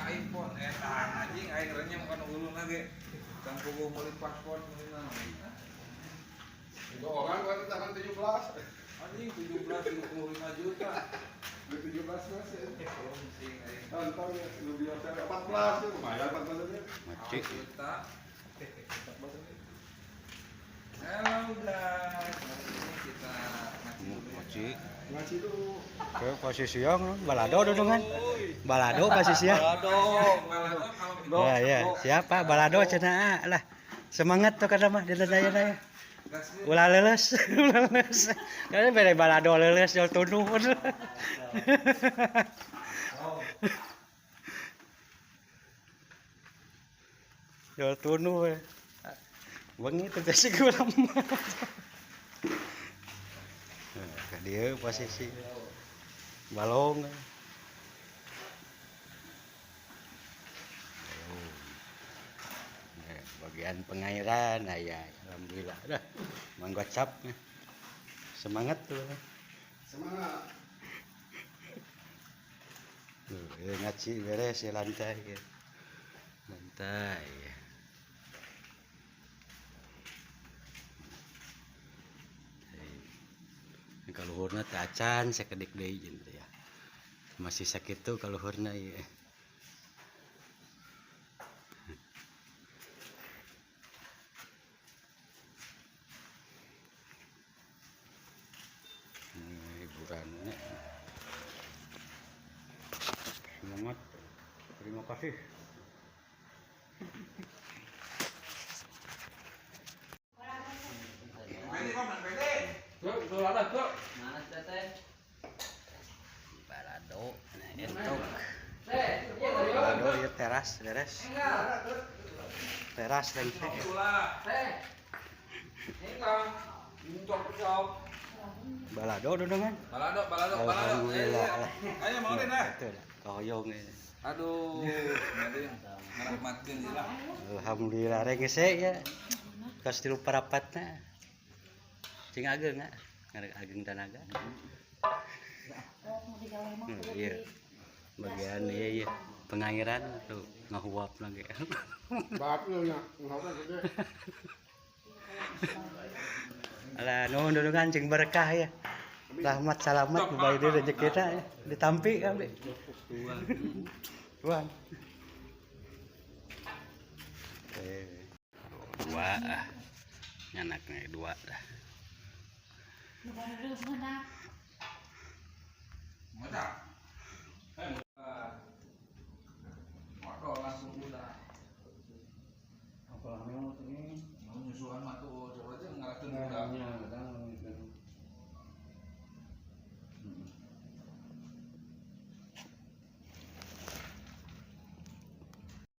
iPhone eta anjing aing renyem kana huluna ge. Can puguh meuli paspor meuli naon. Itu orang kan tangan 17. Anjing 17 25 juta. Udah 17 mas ya. Anjing aing. Tahun ya, lu biasa 14 ya, lumayan 14 aja. Maci. Juta. 14 aja. Halo guys, hari ini kita ngaji dulu ya, Mochi. guys. Ngaji dulu. Ke posisi siang balado dudungan. Balado pasti siang. Balado, balado kalau Ya ya, siapa balado cenah lah. Semangat tuh kada mah daya daya. gasnya Ulah leuleus, ulah leuleus. Kada bere balado leuleus jol tunduh. Jol tunduh. We. Wengi teh besi urang mah. Nah, ka dieu posisi balong. Nah, bagian pengairan nah ya alhamdulillah dah Mang Gocap semangat tuh. Semangat. Tuh, ya, ngaci beres ya lantai ya. Lantai ya. Ini kaluhurna teh acan sakedik deui jeung teh ya. Masih sakitu kaluhurna ieu. Ini hiburannya. Semangat. Terima kasih. Pede kok, pede. Tuh, tuh ada tuh. Mana teteh? Balado, nah, entok. Balado ya teras, beres. Teras lengse. Ulah. Teh. Enggak. Untuk cok. Balado dudungan. Balado, balado, balado. Alhamdulillah. Ayo mau deh nah. Itu dah, kahoyong ini. Aduh, Madin ngerahmatkeun lah. Alhamdulillah rengse ya. Kas tilu parapatna. Cing ageng ah. Ngarek ageng tanaga. Iya. Bagian iya iya pengairan tuh ngahuap lagi. Bab lu nya, ngapa gede. Alah nuhun dudungan cing berkah ya. Rahmat salamat bae deui rezekina ya. Ditampi kami. Tuan. Dua ah. Anaknya dua dah. Mata.